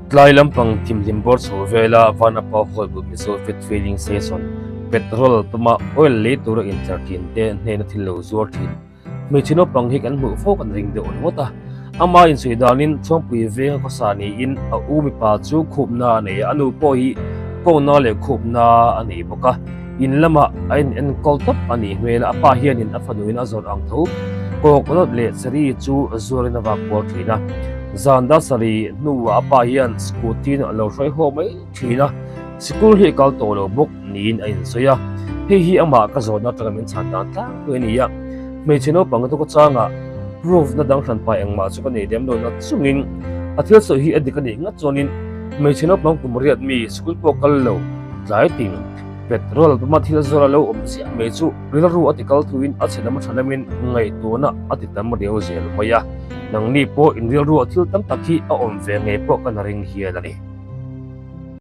Tlai lampang thimhlim bawr chho vela Vanapa Hall bul Mizo Fit Filling Station petrol puma oil lei tura intlar thin te hnena thil lo zuar thin. Hmeichhe naupang hi kan hmuh fo kan ring deuh ringawt a. Ama insawi danin Chhuangpui venga khawsa niin a u mipa chu khupna a nei a, a nu pawh hi kawngna leh khupna a nei bawk a. In lamah a in enkawl tawp a nih hmel a, a pa hianin a fanuin a zawrh ang tho. Kawknawt leh cheri chu zuarin a vak kual thin a. Zan dar sarih hnuah a pa hian scooty-in a lo hruai haw mai thin a, sikul hi a kal tawh lo bawk niin a insawi a. Hei hi amah ka zawhna atanga min chhan dan tlangpui a ni a. Hmeichhe naupang te khawchangah proof na dang hranpa engmah chu ka nei lem lo na chungin a thil sawi hi a dik a nih ngat chuanin hmeichhe naupang kum riat mi sikul pawh kal lo tlai ting Petrol puma thil zawr a lo awm chiah mai chu rilru a ti kal thuin a chhe lam a tha lamin ngaihtuahna a ti tam riau zel mai a. Nangni pawh in rilru a thil tam tak hi a awm ve ngei pawh ka na ring hial a ni.